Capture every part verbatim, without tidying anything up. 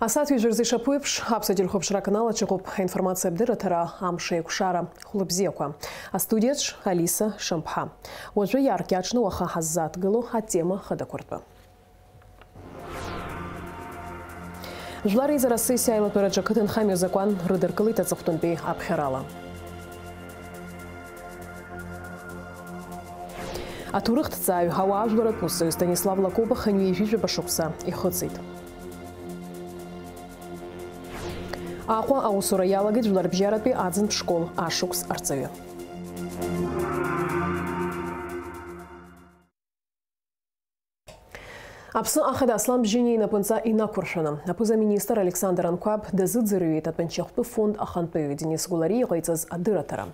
Асааҭ ҩажәа рзы ишаԥу еиԥш, Аԥсуа телехәаԥшра аканал аҿы иҟоуп аинформациа абдырраҭара, амш еиқәшара, хәлыбзиақәа. Астудиаҿ Алиса Шамԥҳа. Уажәы иааркьаҿны уаха ҳаззааҭгыло атема хадақәа ртәы. Жәлар реизара асессиа аилатәараҿы ақыҭанхамҩа азакәан рыдыркылеит аҵыхәтәантәи аԥхьарала. Аҭоурыхҭҵааҩ, ауаажәларратә усзуҩ Станислав Лакоба хынҩажәижәаба шықәса ихыҵит. Аҟәа аусура иалагеит Жәларбжьаратәи аӡынтә школ ашықәс арҵаҩы. Аԥсны Ахада Аслан Бжьыниа инапынҵа инақәыршәаны, аԥыза-министр Александр Анқәаб дазыӡырҩит атәанчахәтәы фонд ахантәаҩы Денис Гәлариа иҟаиҵаз адырраҭара.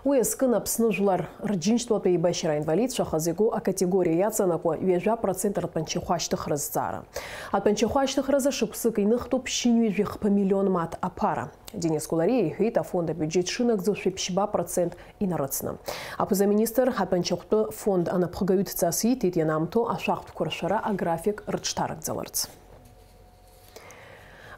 Уи азкын Аԥсны жәлар рџьынџьтәылатә еибашьра аинвалидцәа хазы игоу акатегориа иаҵанакуа ҩажәа процент ртәанчахәы ашьҭыхра азҵаара. Атәанчахәы ашьҭыхразы шықәсык иныхтәуп ԥшьынҩажәи хԥа миллион мааҭ аԥара. Денис Гәлариа иҳәеит, афонд абиуџьет шынагӡо шәи ԥшьба процент инарыцны. Аԥыза-министр атәанчахәтәы фонд анапхгаҩы дҵас ииҭеит ианаамҭоу ашәахтәқәа ршәара аграфик рыҽҭаркӡаларц.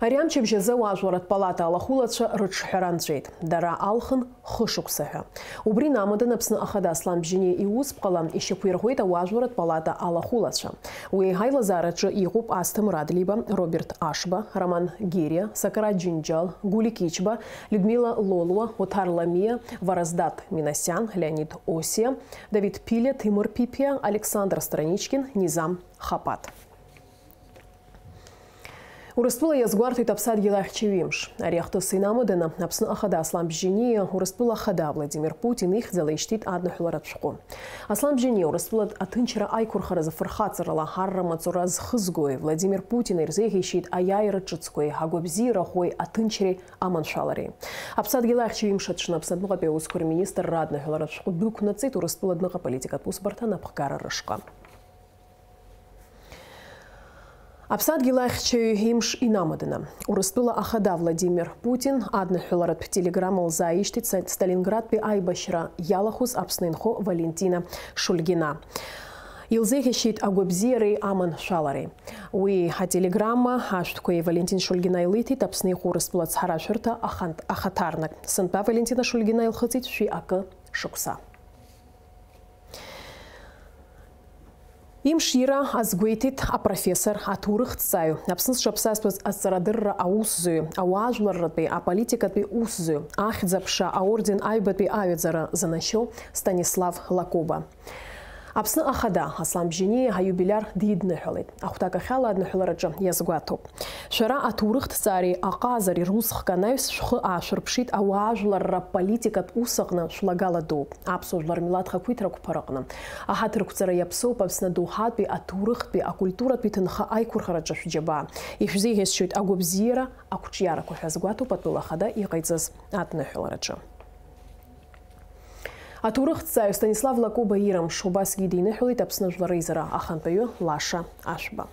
Ари амчыбжь азы ауаажәларратә палата алахәылацәа рыҿҳәара нҵәеит. Дара алхын хышықәса ҳәа. Убри инамаданы Аԥсны Ахада Аслан Бжьыниа иусԥҟала ишьақәирӷәӷәеит ауаажәларратә палата алахәылацәа. Уи аилазаараҿы иҟоуп Асҭамыр Адлиба, Роберт Ашба, Роман Гириа, Сакрат Џьынџьал, Гулик Ичба, Людмила Лолуа, Оҭар Ламиа, Вараздат Минасиан, Леонид Осиа, Давид Пиля, Ҭемыр Ԥиԥиа, Александр Страничкин, Низам Хапаҭ. Урыстәыла иазгәарҭеит Аԥсадгьыл ахьчаҩ имш. Ари ахҭыс инамаданы, Аԥсны Ахада Аслан Бжьыниа Урыстәыла Ахада Владимир Путин ихьӡала ишьҭит адныҳәаларатә шәҟәы. Аслан Бжьыниа Урыстәылатә аҭынчра аиқәырхаразы фырхаҵарала арра маҵура зхызгои Владимир Путин ирзеиӷьеишьеит аиааира ҿыцқәеи агәабзиара ӷәӷәеи аҭынчреи аманшәалареи. Аԥсадгьыл ахьчаҩ имш аҽны Аԥсны адәныҟатәи аусқәа рминистрра адныҳәаларатә шәҟәы дықәнаҵеит Урыстәыла адәныҟа аполитикатә усбарҭа анапхгара рышҟа. Аԥсадгьыл ахьчаҩ имш инамаданы, Урыстәыла Ахада Владимир Путин адныҳәаларатә телеграмма лзааишьҭит Са-, Сталинградтәи аибашьра иалахәыз Аԥсны инхо Валентина Шульгина. Илзеиӷьашьеит агәабзиареи аманшәалареи. Уи ателеграмма ашәҭқәеи Валентин Шульгина илиҭеит Аԥсны иху Урыстәыла ацҳаражәҳәарҭа ахант-, ахаҭарнак. Сынтәа Валентина Шульгина илхыҵит шәи акы шықәса. Имш ира азгәеиҭеит апрофессор, аҭоурыхҭҵааҩ, Аԥсны зҽаԥсазтәыз азҵаарадырра аусзуҩ, ауаажәларратәи аполитикатәи усзуҩ, Ахьӡ-аԥша аорден аҩбатәи аҩаӡара занашьоу Станислав Лакоба. Аԥсны Ахада Аслан Бжьыниа аиубилиар дидныҳәалеит. Ахәҭакахьала адныҳәалараҿы иазгәаҭоуп. Шәара аҭоурыхҭҵаареи аҟазареи русхк анаҩс шәхы аашәырԥшит ауаажәларра политикатә ус аҟны шәлагала дууп. Аԥсуа жәлар рмилаҭ хақәиҭрақәа рыҟны аҳаҭырқәҵара иаԥсоуп Аԥсны адоуҳатәи, аҭоурыхтәи, акультуратәи ҭынха аиқәырхараҿы шәџьабаа. Ишәзеиӷьасшьоит агәабзиара, ақәҿиарақәа ҳәа азгәаҭоуп атәыла ахада иҟаиҵаз адныҳәалараҿы. Аҭоурыхҭҵааҩ Станислав Лакоба ирымш убасгьы идиныҳәалеит Аԥсны Жәлар Реизара ахантәаҩы Лаша Ашәба.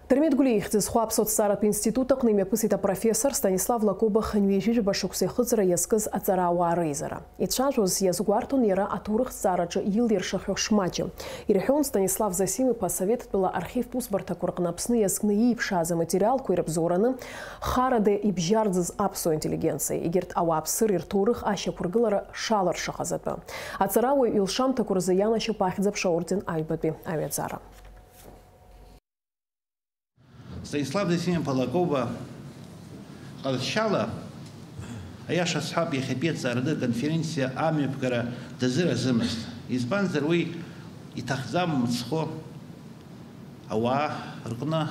Дырмит Гәлиа ихьӡ зху Аԥсуа ҭҵааратә институт аҟны имҩаԥысит апрофессор Станислав Лакоба хынҩажәижәаба шықәса ихыҵра иазкыз аҵарауаа реизара. Ицәажәоз иазгәарҭон иара аҭоурыхҭҵаараҿы илиршахьоу шмаҷым. Ирҳәон Станислав Зосим-иԥа Советытәыла архивтә усбарҭақәа рҟны Аԥсны иазкны ииԥшааз аматериалқәа ирыбзоураны, харада ибжьарӡыз аԥсуа интеллигенциа, егьырҭ ауааԥсыреи рҭоурых ашьақәыргылара шалыршахаз атәы. Аҵарауаҩ илшамҭақәа рзы ианашьоуп Ахьӡ-аԥша аорден аҩбатәи аҩаӡара. Станислав Зосим-иԥа Лакоба ҟазшьала, аиаша сҳәап, иахьатәи аҵарадырра конференциа амҩаԥгара дазыразымызт. Избанзар, уи иҭахӡам мыцхәы ауаа рҟны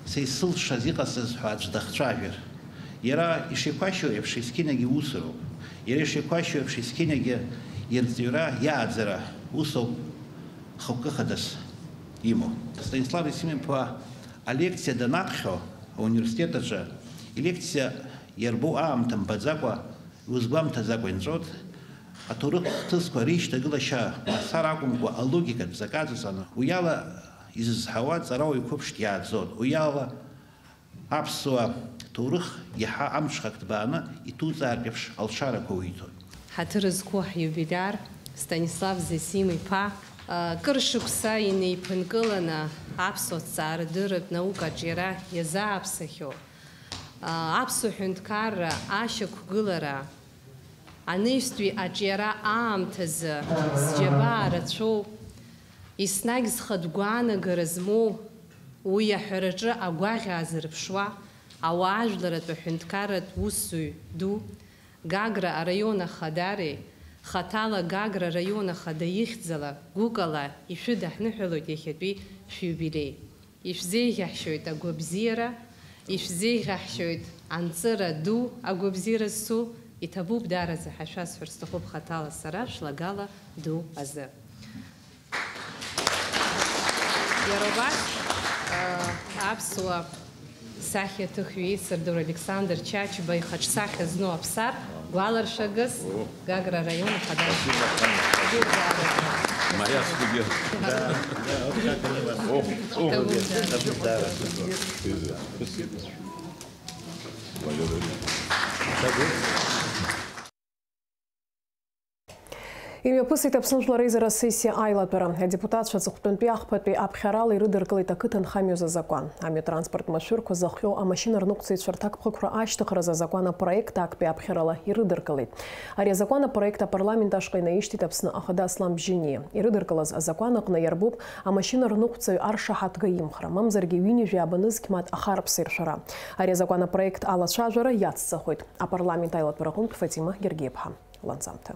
са исылшаз иҟасҵаз ҳәа аӡә дахцәажәар. Иара ишиқәашьуа еиԥш, есқьынагьы усуроуп. Иара ишиқәашьуа еиԥш, есқьынагьы ирҵаҩра, иааӡара усоуп хықәкы хадас имоу. Станислав Зосим-иԥа алекциа данаԥхьо ауниверситет аҿы, илекциа иарбоу аамҭа мбаӡакәа, иузгәамҭаӡакәа инҵәоит, аҭоурых хҭысқәа реишьҭагылашьа мацара акәымкәа, алогикатә ҵак аҵаҵаны, уиала изызҳауа ҵарауаҩ қәыԥшк иааӡоит, уиала аԥсуа ҭоурых иаҳа амҽхак ҭбааны иҭуҵаартә еиԥш алшарақәа уиҭоит. Ҳаҭыр зқәу ҳиубилиар Станислав Зосим-иԥа, кыр шықәса инеиԥынкыланы Аԥсуа ҭҵаарадырратә наукаҿ иара иазааԥсахьоу, аа, аԥсуа ҳәынҭқарра ашьақәгылара, анаҩстәи аҿиара аамҭазы зџьабаа рацәоу, еснагь зхатә гәаанагара змоу, уи аҳәараҿы агәаӷь аазырԥшуа, ауаажәларатә аҳәынҭқарратә усзуҩ ду, Гагра араион ахадареи, хаҭала Гагра араион ахада ихьӡала гәыкала ишәыдаҳныҳәалоит иахьатәи шәиубилеи. Ишәзеиӷьаҳшьоит агәабзиара, ишәзеиӷьаҳшьоит анҵыра ду агәабзиара зцу, иҭабуп даараӡа ҳәа шәасҳәар сҭахуп хаҭала сара шәлагала ду азы. Иара убас, э, аԥсуа сахьаҭыхҩы еицырдыруа Александр Чачба ихаҿсахьа зну аԥсар гәаларшәагас Гагра араион ахадара. Спасибо, Таня. Моя студия. Да, да, вот как они вас. О, о, да, да, да. Спасибо. Благодарю. Имҩаԥысит Аԥсны Жәлар Реизара асессиа аилатәара. Адепутатцәа аҵыхәтәантәи ахԥатәи аԥхьарала ирыдыркылеит ақыҭанхамҩа азы азакәан. Амҩатранспорт машәырқәа зыхҟьо амашьына рныҟәцаҩцәа рҭакԥхықәра ашьҭыхразы азакәан апроект актәи аԥхьарала ирыдыркылеит. Ари азакәан апроект апарламент ашҟа инаишьҭит Аԥсны Ахада Аслан Бжьаниа. Ирыдыркылаз азакәан аҟны иарбуп амашьына рныҟәцаҩ аршаҳаҭга имхра, мамзаргьы ҩынҩажәи ааба нызқь мааҭ ахарԥ саиршәара. Ари азакәан апроект алацәажәара иацҵахоит. Апарламент аилатәара аҟынтә Фатима Гергиаԥҳа ланҵамҭа.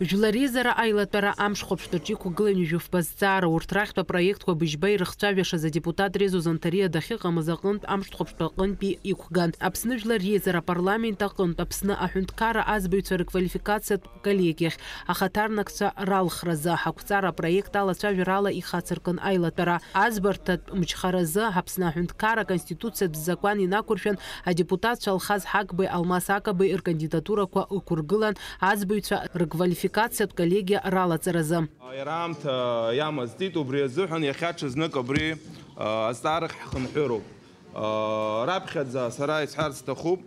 Жәлар реизара аилатәара амш хәаԥштәаҿы иқәгылан ҩажәифба зҵаара, урҭ рахьтә апроектқәа быжьба ирыхцәажәашаз адепутат Резо Занҭариа дахьыҟамыз аҟынтә амш хәаԥштәаҟынтәи иқәган. Аԥсны Жәлар реизара апарламент аҟынтә Аԥсны аҳәынҭқарра азбаҩцәа рыквалификациатә коллегиахь ахаҭарнакцәа ралхразы ақәҵара апроект алацәажәарала ихацыркын аилатәара. Азбарҭатә мчхаразы Аԥсны аҳәынҭқарра аконституциатә закәан инақәыршәан, адепутатцәа Алхаз Ҳагбеи Алмас Акабеи ркандидатурақәа ықәыргылан азбаҩцәа рыквалификациатә коллегиа ралаҵаразы. Иара аамҭа иамазҵит, убри азыҳәан иахьа ҽазнык абри, а, азҵаарахь ҳхынҳәыроуп. А, раԥхьаӡа сара исҳәарц сҭахуп,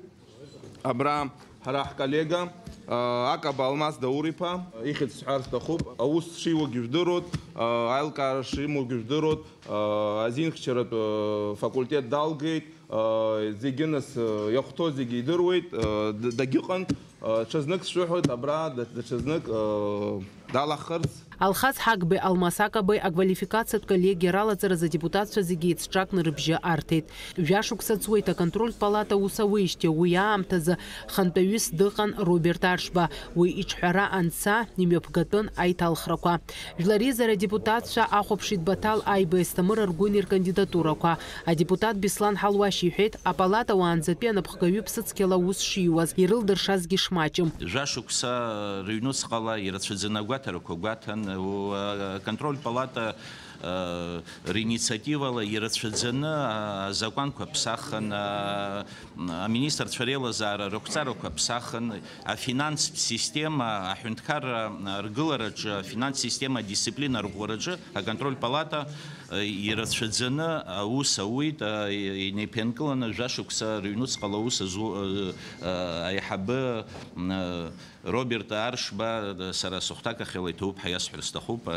абра ҳара ҳколлега, а, Акаба Алмас Даур-иԥа, ихьӡ сҳәар сҭахуп, аус шиуагьы жәдыруеит, а, аилкаара шимоугьы жәдыруеит, а, азинхьчаратә, а, факультет далгеит, а, зегьы нас, а, иахәҭоу зегьы идыруеит, а, д-, дагьыҟан, а, ҽазнык сшәыҳәоит, абра да-, даҽазнык, а, далаҳхырц. Алхаз Ҳагбеи Алмас Акабеи аквалификациатә коллегиа ралаҵаразы адепутатцәа зегьы еицҿакны рыбжьы арҭеит. Жәашықәса ҵуеит аконтрольтә палата аус ауеижьҭеи, уи аамҭазы хантәаҩыс дыҟан Роберт Аршба. Уи иҿҳәара анца, имҩаԥгатәын аиҭалхрақәа. Жәлар реизара адепутатцәа ахәаԥшит Баҭал Аиба, Есҭамыр Аргәыни ркандидатурақәа. Адепутат Беслан Ҳалуашь иҳәеит, апалата уаанӡатәи анапхгаҩы ԥсыцқьала аус шиуаз, ирылдыршазгьы шмаҷым. Жәашықәса рыҩнуҵҟала ирацәаӡаны агәаҭарақәа гәаҭан, у-, аконтрольтә палата, э, ринициативала ирацәаӡаны, а, азакәанқәа ԥсахын, а, аминистрцәа реилазаара рықәҵарақәа ԥсахын, афинанстә система, аҳәынҭқарра аргылараҿы, афинанстә система адисциплина арӷәӷәараҿы аконтрольтә палата, э, ирацәаӡаны аус ауит, э, инеиԥынкыланы жәашықәса рыҩнуҵҟала аус азу-, э, э, аиҳабы, э, Роберт Аршба, сара сыхәҭакахьала иҭабуп ҳәа иасҳәар сҭахуп.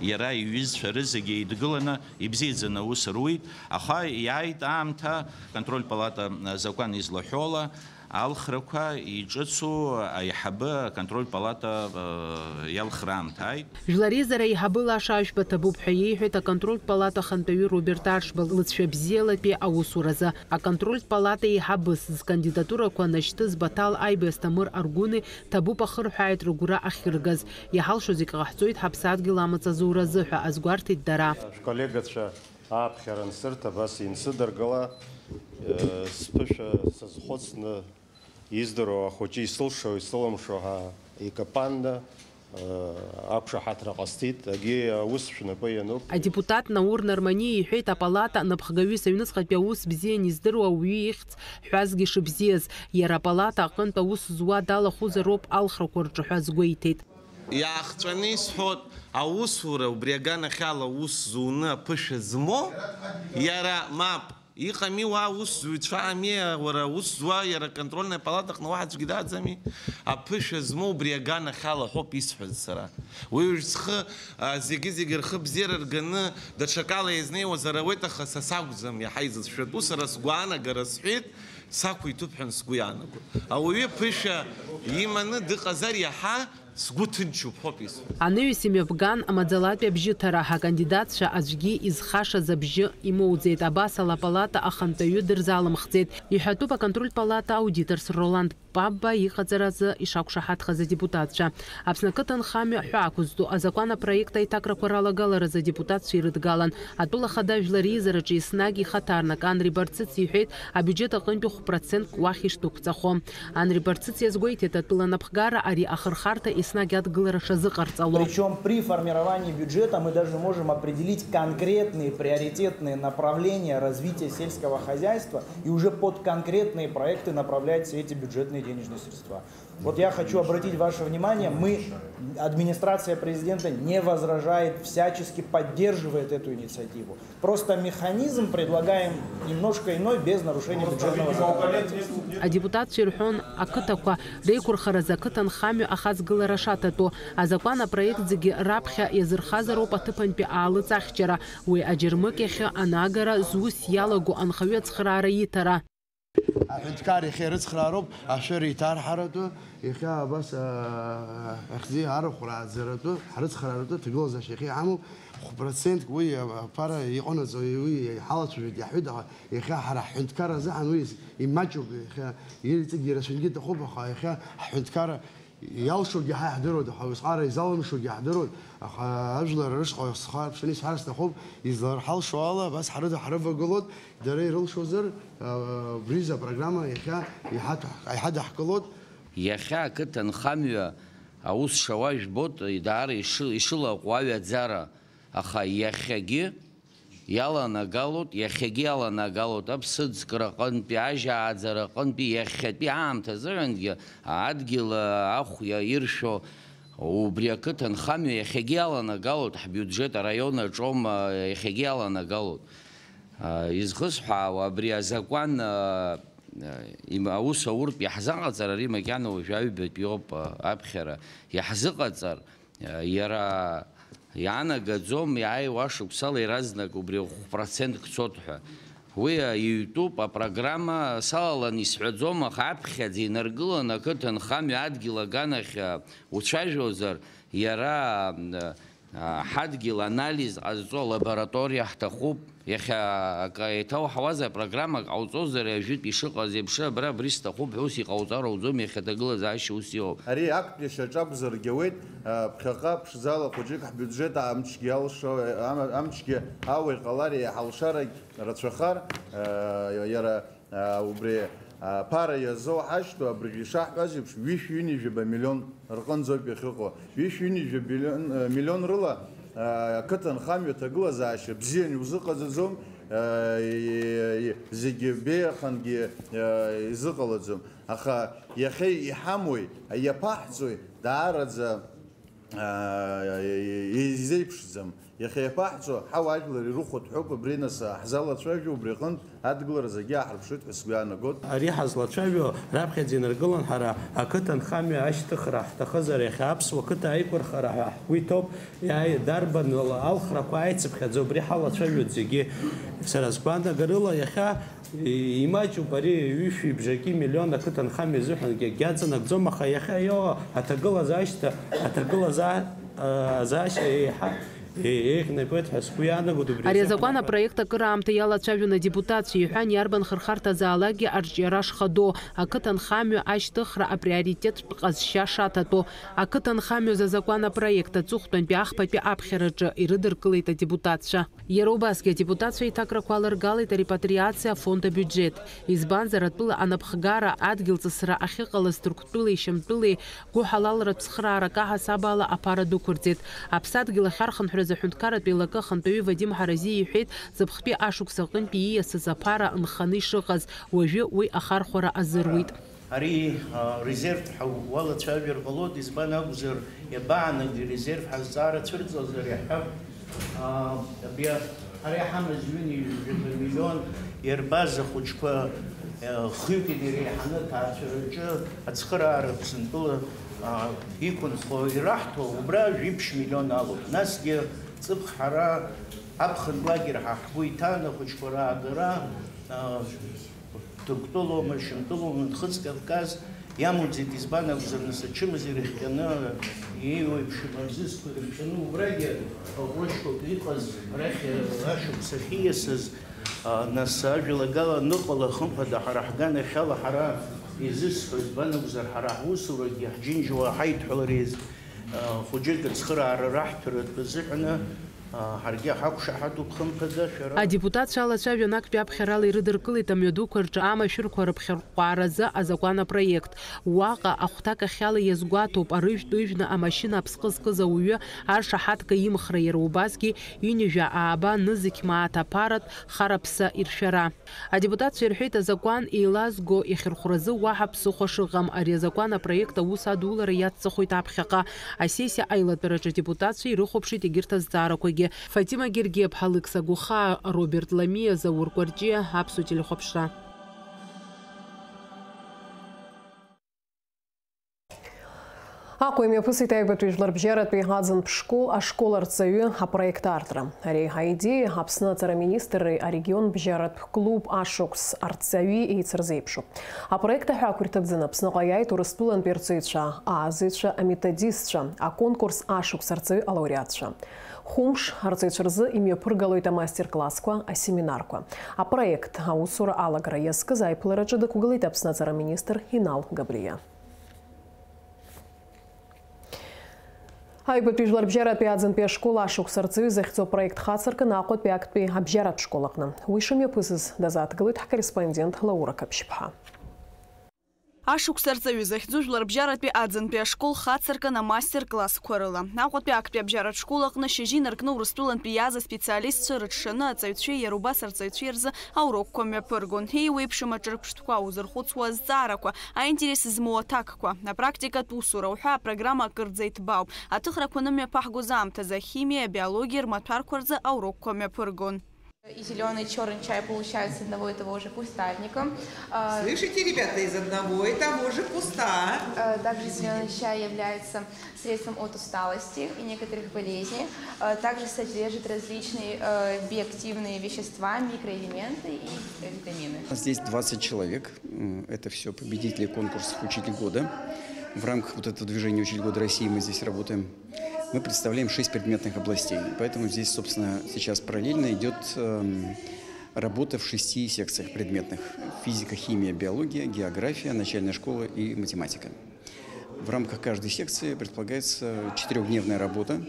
Иара иҩызцәа рызегьы еидгыланы ибзиаӡаны аус руит, аха иааит аамҭа аконтрольтә палата азакәан излаҳәола алхрақәа иҿыцу аиҳабы аконтрольтә палата, э, иалхра аамҭа ааит. Жәлар реизара аиҳабы Лаша Ашәба ҭабуп ҳәа иеиҳәеит аконтрольтә палата ахантәаҩы Роберт Аршба лыҵшәа бзиалатәи аусуразы. Аконтрольтә палата еиҳабыс зкандидатурақәа анашьҭыз Баҭал Аиба, Есҭамыр Аргәыни ҭабуп ахырҳәааит рыгәра ахьыргаз. Иҳалшо зегь ҟаҳҵоит ҳаԥсадгьыл амаҵ азуразы ҳәа азгәарҭеит дара. Шәколлегацәа ааԥхьара ансырҭ абас инсыдыркыла, э, сԥышәа сазхәыцны, издыруа ахәыҷы исылшо, исылымшо ҳәа икапанны, э, ақәшаҳаҭра ҟасҵеит, агьи аус шәнапы иануп. Адепутат Наур Нармани иҳәеит, апалата анапхгаҩыс аҩныҵҟатәи аус бзиан издыруа ауаҩы ихьӡ ҳәазгьы шыбзиаз, иара апалата аҟынтә аус зуа далахәызароуп алхрақәа рҿы ҳәа азгәеиҭеит. Иаахҵәаны исҳәоит, аусура убри аганахьала аус зуны аԥышәа змоу, иара мап, Иҟами уа аусзуҩцәа, ами, уара аус зуа, иара аконтрольная палатаҟны уаҳа аӡәгьы дааӡами? Аԥышәа змоу убри аганахьала ҳәоуп исҳәаз сара. Уи уажә зхы, а, зегьы-зегьы рхы бзиара рганы даҽакала иазнеиуазар ауеит, аха са сакәӡам иаҳа изыцәшәатәу, сара сгәаанагара сҳәеит, сақәиҭуп ҳәа сгәы иаанагоит. Ауаҩы ԥышәа иманы дыҟазар иаҳа сгәы ҭынчуп ҳәоуп исҳәаз. Анаҩс имҩаԥган амаӡалатәи абжьыҭара, акандидатцәа аӡәгьы изхашаз абжьы имоуӡеит. Абас ала апалата ахантәаҩы дырзалымхӡеит. Иҳәатәуп аконтрольтә палата аудиторс Роланд Пабба иҟаҵаразы ишақәшаҳаҭхаз адепутатцәа. Аԥсны ақыҭанхамҩа ҳәаақәызҵо азакәан апроект аиҭакрақәа ралагаларазы адепутатцәа ирыдгалан. Атәыла ахада жәлар реизараҿы еснагь ихаҭарнак Анри Барцыц иҳәеит, абиуџьет аҟынтәи хә-процентк уахь ишдәықәҵахо. Анри Барцыц иазгәеиҭеит, атәыла анапхгара ари ахырхарҭа еснагь адгылара шазыҟарҵало. Причём при формировании бюджета мы даже можем определить конкретные приоритетные направления развития сельского хозяйства и уже под конкретные проекты направлять все эти бюджетные денежные средства. Вот я хочу обратить ваше внимание, мы, администрация президента не возражает, всячески поддерживает эту инициативу. Просто механизм предлагаем немножко иной, без нарушения бюджетного законодательства. Адепутатцәа ирҳәон, ақыҭақәа реиқәырхаразы ақыҭанхамҩа ахаҵгылара шаҭатәу. Азакәан апроект зегьы раԥхьа иазырхазароуп аҭыԥантәи аалыҵ ахьчара. Уи аџьармыкьахьы анагара зус иалаго анхаҩы ацхыраара иҭара. Аҳәынҭқар иахьа ирыцхраароуп ашәыра иҭарҳаратәы, иахьа абас, аа, ахьӡи арахә рааӡаратәы, ҳрыцхрааратәы, ҭагылазаашьа иахьа иҳамоуп, хә-процентк уи аԥара иҟанаҵо, уи иҳалацәажәеит, иаҳҳәеит, аха иахьа ҳара ҳҳәынҭқар азыҳәан уи имаҷуп, иахьа иҵегьы ирацәангьы иҭахуп, аха иахьа ҳҳәынҭқарра Иалшогьы ҳа иаҳдыруеит, аха усҟара изалымшогьы ҳдыруеит, аха ажәлар рышҟа схы аарԥшны исҳәар сҭахуп, изларҳалшо ала, абас ҳрыда ҳрывагылоит, дара ирылшозар, а, убри изы апрограмма иахьа иҳаҭ-, иҳадаҳкылоит. Иахьа ақыҭанхамҩа аус шауа жәбоит, даара ишыл-, ишылаҟәуа аҩаӡара, аха иахьагьы Иаланагалоит, иахьагьы иаланагалоит, аԥсыӡкра аҟынтәи, ажьааӡара аҟынтәи, иахьатәи аамҭазыҳәангьы адгьыл ахә иаиршәо убри ақыҭанхамҩа иахьагьы иаланагалоит, ҳбиуџьет араион аҿоума, иахьагьы иаланагалоит. А, изхысҳәаауа, абри азакәан, а, а, им-, аус ауртә иаҳзаҟаҵар, ари макьана уажәы аҩбатәи ауп, а, аԥхьара иаҳзыҟаҵар, Иара иаанагаӡом, иааиуа шықәсала иаразнак убри хә-процентк цоит ҳәа. Уи иҩтәуп, апрограмма салалан исҳәаӡом, аха аԥхьаӡа инаргылан ақыҭанхамҩа адгьыл аганахь уцәажәозар, иара, а, ҳадгьыл анализ ҟазҵо алабораториа ҳҭахуп. Иахьа акы еиҭауҳауаз апрограммак ҟауҵозар, ажәытә ишыҟаз еиԥш, абра абри сҭахуп ҳәа ус иҟауҵар ауӡом, иахьа аҭагылазаашьа ус иоуп. Ари актәи ашьаҿа акәзаргьы ауеит, а, ԥхьаҟа ԥшӡала хәыҷык ҳбиуџьет амчгьы алшо, ам-, амчгьы ауа иҟалар, еиҳа алшарагь рацәахар, а, иара, а, убри, а, аԥара иазоуҳашьҭоу абыржәы ишаҳҳәаз еиԥш, ҩышәи ҩынҩажәаба миллион рҟынӡоуп иахьыҟоу. Ҩышәи ҩынҩажәа билион, э, миллион рыла, э, ақыҭанхамҩа аҭагылазаашьа бзиан иузыҟаҵаӡом, э, и-, и-, зегьы беиахангьы, э, изыҟалаӡом. Аха иахьа иҳамои, иаԥаҳҵои, даараӡа, э, изеиԥшӡам. Иахьа иаԥаҳҵо ҳауаажәлар ирыхәо дҳәоуп, абри нас ҳзалацәажәо, убри аҟынтә адгылара зегьы ааҳарԥшуеит ҳәа сгәы иаанагоит. Ари ҳазлацәажәо раԥхьаӡа инаргылан ҳара ақыҭанхамҩа ашьҭыхра ҳҭахызар, иахьа аԥсуа қыҭа аиқәырхара ҳәа ҳгәы иҭоуп, иааи-, дарбанала алхрақәа ааицыԥхьаӡо, убри ҳалацәажәоит зегьы. Сара сгәаанагарыла, иахьа имаҷуп ари ҩышәи бжаки миллион ақыҭанхамҩа изыҳәангьы акгьы аҵанакӡом, аха иахьа иоуа аҭагылазаашьа, аҭагылазаа-, азаашьа еиҳа еиӷьнагоит ҳәа сгәы иаанагоит убри азы. Ари азакәан апроект акыраамҭа иалацәажәон адепутатцәа, иҳәан, иарбан хырхарҭазаалакгьы арҿиара шхадоу, ақыҭанхамҩа ашьҭыхра априоритеттә ҟазшьа шаҭатәу. Ақыҭанхамҩа азакәан апроект аҵыхәтәантәи ахԥатәи аԥхьараҿы ирыдыркылеит адепутатцәа. Иара убасгьы адепутатцәа аиҭакрақәа аларгалеит арепатриациа афонд абиуџьет. Избанзар, атәыла анапхгара, адгьылҵысра ахьыҟалаз Ҭырқәтәылеи Шьамтәылеи гәыҳалалратә цхыраарак аҳасабала аԥара дәықәырҵеит. Аԥсадгьыл ахьархынҳәраз аҳәынҭқарратә еилакы ахантәаҩы Вадим Ҳаразиа иҳәеит, зыԥхтәи ашықәс аҟынтәи ииасыз аԥара нханы ишыҟаз, уажәы уи ахархәара азыруит. Ари, а, резерв ҳәа уалацәажәар ҟалоит, избан акәзар, иабаанагеи резерв ҳазҵаара цәырҵуазар иаҳҳәап, а, абри а-, Ҳара иҳамаз ҩынҩажәаба миллион иарбаз ахәыҷқәа, э, хҩык инареиҳаны аҭаацәараҿы ацхыраара Аԥсынтәыла, а, иқәынхо ираҳҭо, убра жәиԥшь миллион алоуп. Насгьы ҵыԥх ҳара аԥхын лагер ҳа ҳгәы иҭан ахәыҷқәа раагара, а, Ҭырқәтәылоума, Шьамтәылоума, Нхыҵ Кавказ иамуӡеит, избан акәзар, нас ачымазара иахҟьаны, еиуеиԥшым аӡызқәа ирҟьаны убрагьы аҟәрышьқәак иҟаз арахь ашықәс ахьиасыз, а, нас ажәалагала аныҟала, хымԥада, ҳара ҳганахьала ҳара изысҳәо, избан акәзар, ҳара ҳусурагьы ҳџьынџьуаа ҳаидҳәалареи, а, хәыҷык ацхыраара раҳҭаратә азыҳәаны, Ҳаргьы ҳақәшаҳаҭуп, хымԥада, шәара. Адепутатцәа алацәажәон, актәи аԥхьарала ирыдыркылеит амҩадуқәа рҿы амашәырқәа рыԥхьарҟәааразы азакәан апроект. Уаҟа ахәҭакахьала иазгәаҭоуп, арыжәтә ыжәны амашьына аԥсҟы зкыз ауаҩы аршаҳаҭга имхра, иара убасгьы ҩынҩажәа ааба нызқь мааҭ аԥаратә хараԥса иршәара. Адепутатцәа ирҳәеит, азакәан еилазго ихьырхәразы уаҳа ԥсыхәа шыҟам. Ари азакәан апроект аус адулара иацҵахоит аԥхьаҟа. Асессиа аилатәараҿы адепутатцәа ирыхәаԥшит егьырҭ азҵаарақәагьы. Фатима Гергиаԥҳа, Лыкса Гәыхаа, Роберт Ламиа, Заур Кәарҷиа, Аԥсуа телехәаԥшра. Аҟәа имҩаԥысит аҩбатәи жәларбжьаратәи аӡынтә школ ашкол арҵаҩы апроект аартра. Ари аидеиа Аԥсны аҵара министрреи арегион бжьаратә клуб ашықәс арҵаҩи еицырзеиԥшуп. Апроект аҳәаақәа ирҭагӡаны Аԥсныҟа иааит Урыстәылантәи арҵаҩцәа, аазыҩцәа, аметодистцәа, аконкурс ашықәс арҵаҩы алауреатцәа. Хәымш арҵаҩцәа рзы имҩаԥыргалоит амастер-классқәа, асеминарқәа. Апроект аусура алагара иазкыз аиԥылараҿы дықәгылеит Аԥсны аҵара министр Инал Габриа. Аҩбатәи жәларбжьаратәи аӡынтәи ашкол ашықәс арҵаҩы захьӡу апроект хацыркын Аҟәатәи актәи абжьаратә школ аҟны. Уи шымҩаԥысыз дазааҭгылоит ҳкорреспондент Лаура Қаԥшьԥҳа. Ашықәс арҵаҩы захьӡу жәларбжьаратәи аӡынтәи ашкол хацыркын амастер-классқәа рыла. Аҟәатәи актәи абжьаратә школ аҟны шьыжьы инаркны Урыстәылантәи иааз аспециалистцәа рыҽшаны аҵаҩцәеи иара убас арҵаҩцәеи рзы аурокқәа мҩаԥыргон. Еиуеиԥшым аҿырԥштәқәа узырхәыцуа азҵаарақәа, аинтерес змоу аҭакқәа, апрактикатә усура уҳәа апрограмма акырӡа иҭбаауп. Аҭыхрақәа анымҩаԥаҳгоз аамҭазы ахимиеи абиологиеи рмаҭәарқәа рзы аурокқәа мҩаԥыргон. И зелёный, и чёрный чай получают с одного и того же кустарника. А, слышите, ребята, из одного и того же куста. А, также зелёный чай является средством от усталости и некоторых болезней. А, также содержит различные, э, биоактивные вещества, микроэлементы и витамины. У нас здесь двадцать человек. М, это всё победители конкурсов «Учитель года». В рамках вот этого движения «Учитель года России» мы здесь работаем. Мы представляем шесть предметных областей. Поэтому здесь, собственно, сейчас параллельно идёт, эм, работа в шести секциях предметных: физика, химия, биология, география, начальная школа и математика. В рамках каждой секции предполагается четырёхдневная работа.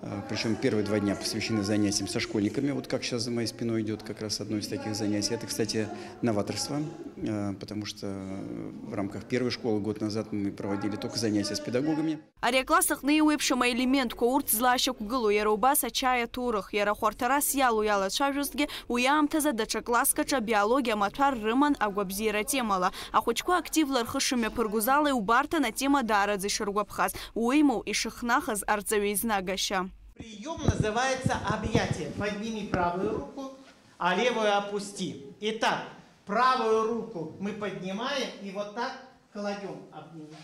Э, причём первые два дня посвящены занятиям со школьниками. Вот как сейчас за моей спиной идёт как раз одно из таких занятий. Это, кстати, новаторство, э, потому что в рамках первой школы год назад мы проводили только занятия с педагогами. Ари акласс аҟны еиуеиԥшым аелементқәа урҭ злаашьақәгылоу, иара убас ачаи аҭоурых, иара хәарҭарас иалоу иалацәажәозҭгьы, уи аамҭазы даҽа класск аҿы абиологиа амаҭәар рыман агәабзиара атемала. Ахәыҷқәа активла рхы шымҩаԥыргоз ала иубарҭан атема даараӡа ишыргәаԥхаз, уимоу, ишыхнахыз арҵаҩы изнагашьа. Приём называется объятие. Подними правую руку, а левую опусти. Итак, правую руку мы поднимаем и вот так кладём, обнимаем.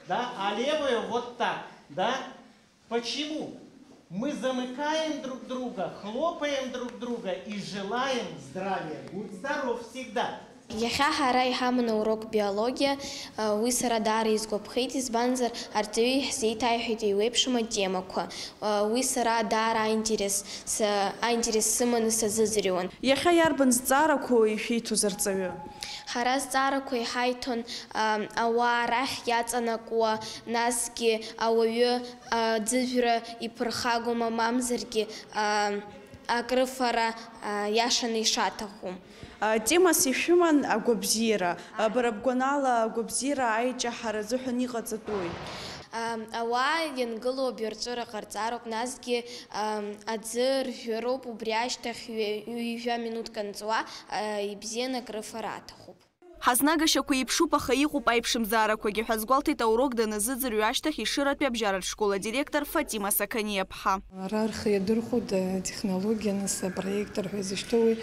Да? А левую вот так. Да? Почему? Мы замыкаем друг друга, хлопаем друг друга и желаем здравия. Будь здоров всегда. Иахьа ҳара иҳаман аурок биологиа, уи сара даара исгәаԥхеит, избанзар, арҵаҩы иаҳзеиҭаиҳәеит еиуеиԥшым атемақәа. Уи сара даара аинтерес, са, аинтерес сыманы сазыӡырҩуан. Иахьа иарбан зҵаарақәоу ишәиҭоз арҵаҩы? Ҳара зҵаарақәа иҳаиҭон, а, ауаа рахь иаҵанакуа, насгьы ауаҩы, а, аӡыжәра иԥырхагоума, мамзаргьы, а, акрыфара, а, иашаны ишаҭаху. А, темас ишәыман агәабзиара. А, бара бгәанала, агәабзиара аиҷаҳара азыҳәан иҟаҵатәуи? А, ауаа иангылоу абаҩрҵәыра ҟарҵароуп, насгьы, а, аӡы ржәыроуп, убри ашьҭахь ҩ-, ҩажәа минуҭк анҵуа, а, ибзианы акрыфара аҭахуп. Ҳазнагашьақәа еиԥшуп, аха иҟоуп аиԥшымзаарақәагьы ҳәа азгәалҭеит аурок даназыӡырҩы ашьҭахь Ешыратәи абжьаратә школ адиректор Фатима Сақаниаԥҳа. Ара рхы иадырхәоит атехнологиа, нас апроектор ҳәа изышьҭоу уи,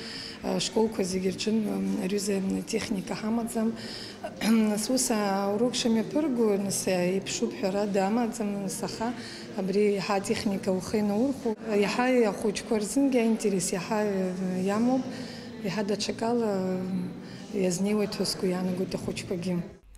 ашколқәа зегьы рҿы, м, аҩыза техника ҳамаӡам. Нас ус аурок шымҩаԥырго, нас еиԥшуп ҳәарада амаӡам, нас аха абри иаҳа атехника ухы инаурхәо, иаҳа ахәыҷқәа рзынгьы аинтерес иаҳа иамоуп, иаҳа даҽакала иазнеиуеит ҳәа сгәы иаанагоит ахәыҷқәагьы.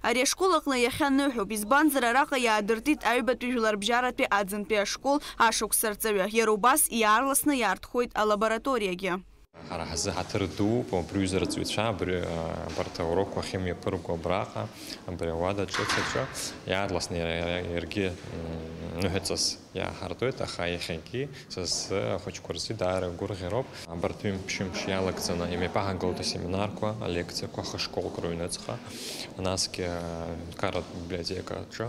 Ари ашкол аҟны иахьа ныҳәоуп, избанзар, араҟа иаадыртит аҩбатәи жәларбжьаратәи аӡынтәи ашкол ашықәс арҵаҩы. Иара убас иаарласны иаартхоит алабораториагьы. Ҳара ҳзы ҳаҭыр дууп абри аҩыза арҵаҩцәа, абри, а, абарҭ аурокқәа ахьымҩаԥырго абраҟа, абри ауада ҿыц аҿы. Иаарласны иара, иара, иаргьы, м, ныҳәаҵас иааҳартуеит, аха иахьагьы са сзы ахәыҷқәа рзы даара гәырӷьароуп. Абарҭ ҩымш-ҩымш иалагӡаны имҩаԥаҳагылоит асеминарқәа, алекциақәа, хышколк рыҩныҵҟа, насгьы, а, аҳәынҭқарратә библиотека аҿы,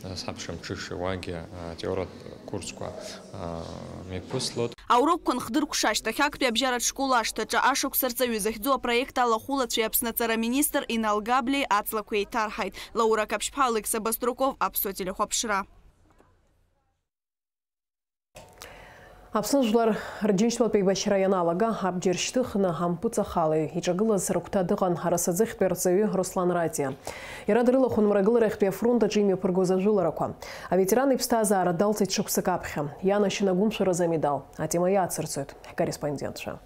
а, сабша мҽышеи уагьы, а, атеориатә курсқәа, а, мҩаԥыслоит. Аурокқәа нхдыркәша ашьҭахь актәи абжьаратә школ ашҭаҿы ашықәс арҵаҩы захьӡу апроект алахәылацәеи Аԥсны аҵара министр Инал Габлиеи аҵлақәа еиҭарҳаит. Лаура Қаԥшьԥҳа, Алықьса Баструков, Аԥсуа телехәаԥшра. Аԥсны жәлар Рџьынџьтәылатә еибашьра ианалага, абџьар шьҭыхны ампыҵахалаҩ иҿагылаз рыгәҭа дыҟан арасаӡыхьтәи арҵаҩы Руслан Ратиа. Иара дрылахәын Мрагыларахьтәи афронт аҿы имҩаԥыргоз ажәыларақәа. Аветеран иԥсҭазаара далҵит шықәсык аԥхьа. Ианашьан агәымшәыразы амедал. Атема иаацырцоит ҳкорреспондентцәа.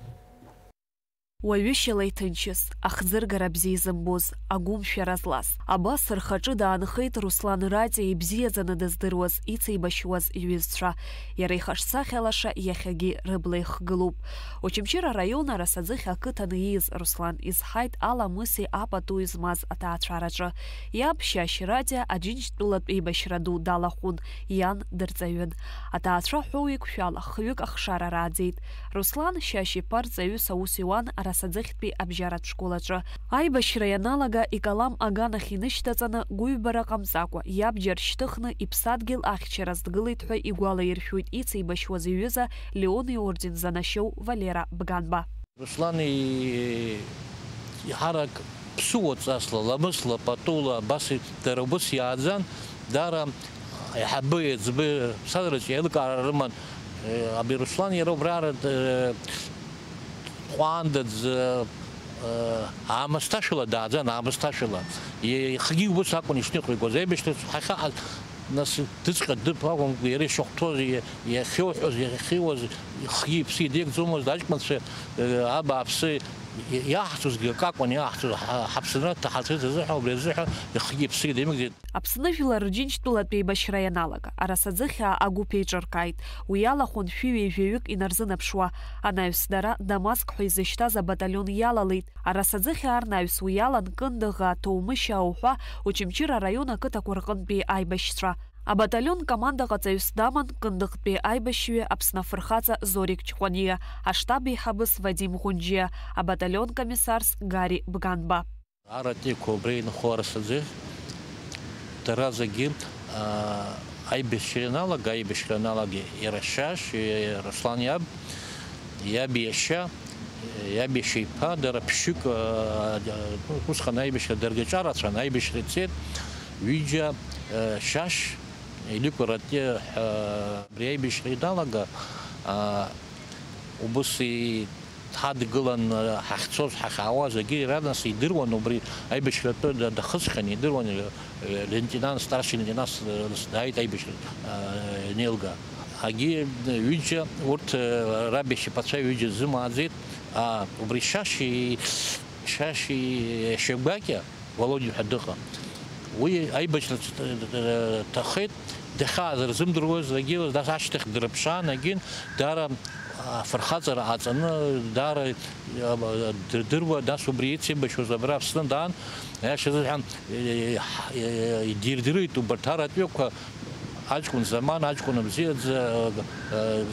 Уаҩышьала иҭынчыз, ахӡыргара бзиа изымбоз, агәымшәара злаз. Абас рхаҿы даанхеит Руслан Ратиа ибзиаӡаны дыздыруаз, ицеибашьуаз иҩызцәа. Иара ихаҿсахьа лаша иахьагьы рыбла ихгылоуп. Очамчыра араион Арасаӡыхь ақыҭан ииз Руслан изҳаит аламыси апатуи змаз аҭаацәараҿы. Иаб Шьашь Ратиа Аџьынџьтәылатә еибашьра ду далахәын, иан дырҵаҩын. Аҭаацәа ҳәоу иқәшәала хҩык ахшара рааӡеит. Руслан Шьашь-иԥа рҵаҩыс аус иуан Арасаӡыхьтәи абжьаратә школ аҿы. Аибашьра ианалага, икалам аганахь инышьҭаҵаны, гәыҩбара ҟамҵакәа, иабџьар шьҭыхны, иԥсадгьыл ахьчараз дгылеит ҳәа игәалаиршәоит ицеибашьуаз иҩыза Леон иорден занашьоу Валера Бганба. Руслан и-, иҳарак ԥсуа ҵасла, ламысла, патула, абас и-, дара убас иааӡан, даара аиҳабы, еиҵбы, ԥсҭазаараҿы еилкаара рыман. Э, абри Руслан иара убра ара, э, ҟәандаӡ, э, э, аамысҭашәала дааӡан, аамысҭашәала. Ихгьы убас акәын ишныҟәигоз. Аибашьраҿы ҳахьаҟаз, нас дыҵҟьа дыԥ акәымкәа, иара ишахәҭоз, иа-, иахьоуҳәоз, иахьиуаз, ихгьы иԥсы идеигӡомызт, аҷкәынцәа, э, абааԥсы, иа-, иаҳцозгьы акакәын, иаҳцоз, ҳа-, ҳаԥсынра ҭаҳарц азыҳәа, убри азыҳәа ихгьы иԥсы идеимыгӡеит. Аԥсны жәлар Рџьынџьтәылатә еибашьра ианалага, Арасаӡыхьаа агәыԥ еиҿыркааит. Уи иалахәын шәи ҩажәаҩык инарзынаԥшуа. Анаҩс дара Дамаск ҳәа изышьҭаз абаталион иалалеит. Арасаӡыхьаа рнаҩс уи иалан Кындыӷаа, Ҭоумышьаа уҳәа Очамчыра араион ақыҭақәа рҟынтәи аибашьцәа. Абаталион командаҟаҵаҩыс даман Кындыӷтәи аибашьҩы Аԥсны афырхаҵа Зорик Ҷҟәаниа, аштаб еиҳабыс Вадим Ӷәынџьиа, абаталион комиссарс Гари Бганба. Аратәиқәа убра инхо Арасаӡыхь, дара зегьы, аа, аибашьра ианалага, аибашьра ианалага иара Шьашь, иара Руслан иаб, иаб иашьа, иаб иашьа иԥа, дара ԥшьҩык, аа, усҟан аибашьра даргьы аҿарацәан, аибашьра ицеит, ҩыџьа, аа, Шьашь, Елико Ратиа ҳәа, абри аибашьра ианалага, аа, убыс и-, ҳадгылан, ҳахьцоз, ҳахьаауаз, егьи иара нас идыруан, убри аибашьратәы да-, дахысхьан, идыруан, э, лейтенант, старший лейтенант, э, дааит аибашьра, э, анеилга. Егьи ҩыџьа, урҭ, э, раб иашьапацәа ҩыџьа зымааӡеит, а, убри Шьашь и-, Шьашь иашьа гәакьа, Володиа ҳәа дыҟан. Уи аибашьра ҭ-, ҭ-, ҭ-, ҭахеит, дахьааз рзымдыруаз, егьи нас ашьҭахь дрыԥшаан, егьин, даара афырхаҵара ҟаҵаны, даара, а, дырдыруа, нас убри ицеибашьуаз абра Аԥсны даан, аиаша азыҳәан, е, е, е, идирдырит убарҭ аратәиқәа, аҷкәын заман, аҷкәын бзиаӡа, а,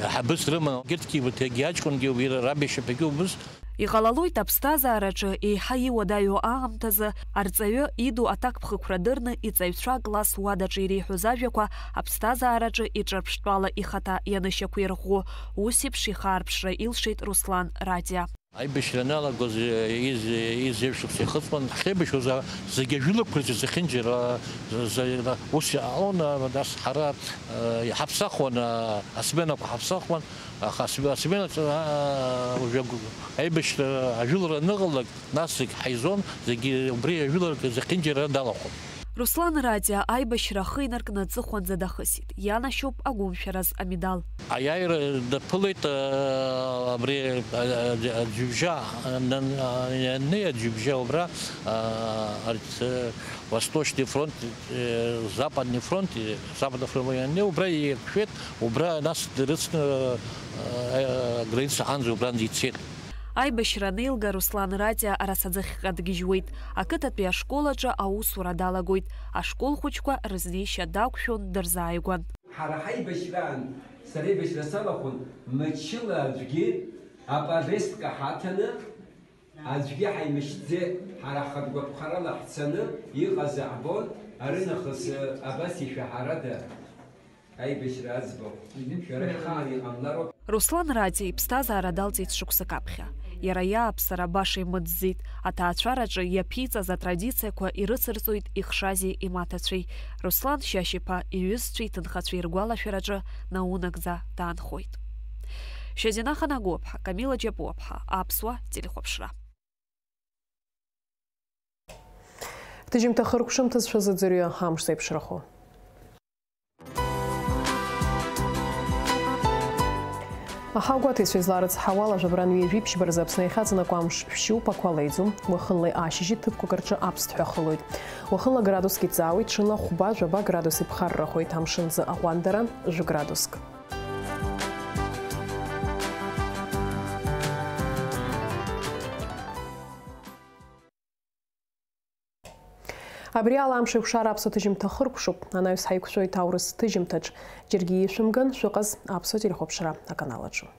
а, ҳабыс рыман, егьырҭгьы, урҭ егьи аҷкәынгьы, уи раб иашьапгьы убыс. Иҟалалоит аԥсҭазаараҿы еиҳа иуадаҩу аамҭазы арҵаҩы иду аҭакԥхықәра дырны иҵаҩцәа акласс уадаҿы иреиҳәоз ажәақәа аԥсҭазаараҿы иҿырԥштәала ихаҭа ианышьақәирӷәӷәо, ус еиԥш ихаарԥшра илшеит Руслан Ратиа. Аибашьра аналагоз, из-, изеиԥш шықәса ихыҵуан, ҳшеибашьуаз, а, зегьы ажәылақәа рҿы зехьынџьара, а, за-, за-, ус иҟалон, а, нас ҳара, а, иҳаԥсахуан, а, асменақәа ҳаԥсахуан, аха асме-, асменаҿы, а, уже агә-, аибашьра ажәылара аныҟалалак, нас зегь ҳаизон, зегьы убри ажәыларак зехьынџьара далахәын. Руслан Радиа аибашьра ахы инаркны аҵыхәанӡа дахысит. Ианашьоуп агәымшәараз амедал. Аиааира даԥылеит, а, абри, а, а, аӡҩыбжьа, а, нан-, а, ианнеи аӡҩыбжьа убра, а, арҭ, э, Восточный фронт, э, Западный фронт, э, Западный фронт ианнеи убра иқәшәеит, убра нас дрыцны, э, э, аграница анӡа убранӡа ицеит. Аибашьра анеилга, Руслан Радиа арасаӡыхьҟа дгьежьуеит. Ақыҭатәи ашкол аҿы аусура далагоит. Ашкол хәыҷқәа рызнеишьа дақәшәон, дырзааигәан. Ҳара ҳаибашьраан, сара аибашьра салахәын, мчыла аӡәгьы аповестка ҳаҭаны, аӡәгьы ҳаимышьҭӡеит, ҳара ҳхатә гәаԥхарала ҳцаны иҟаз аҳбон, аринахыс абас ишәаҳарада? Аибашьра аӡбахә, шәара шәхаан иҟамлароуп. Руслан Радиа иԥсҭазаара далҵит шықәсык аԥхьа. Иара иааԥсара баша имыӡӡеит, аҭаацәараҿы иаԥиҵаз атрадициақәа ирыцырҵоит ихшази имаҭацәеи. Руслан Шьашь-иԥа иҩызцәеи иҭынхацәеи ргәалашәараҿы наунагӡа даанхоит. Шьазина Ханагәаԥҳа, Камила Џьапуаԥҳа, Аԥсуа телехәаԥшра. Ҭыжьымҭа хыркәшамҭаз шәазыӡырҩы амш зеиԥшрахо. Аҳауагәаҭеицәа изларыцҳауала, жәабран ҩажәи ԥшьба рзы Аԥсны иахьаҵанакуа амш шәшьуп, ақәа леиӡом. Уахынлеи ашьыжьи ҭыԥқәак рҿы аԥсҭҳәа хылоит. Уахынла градуск иҵаауеит, ҽынла хәба-жәаба градус иԥхаррахоит, амшын аӡы аҟәандара жәа градуск. Абри ала амш еиқәшара аԥсуа ҭыжьымҭа хыркәшоуп. Анаҩс ҳаиқәшәоит аурыс ҭыжьымҭаҿ. Џьаргьы ишәымган, шәыҟаз аԥсуа телехәаԥшра аканал аҿы.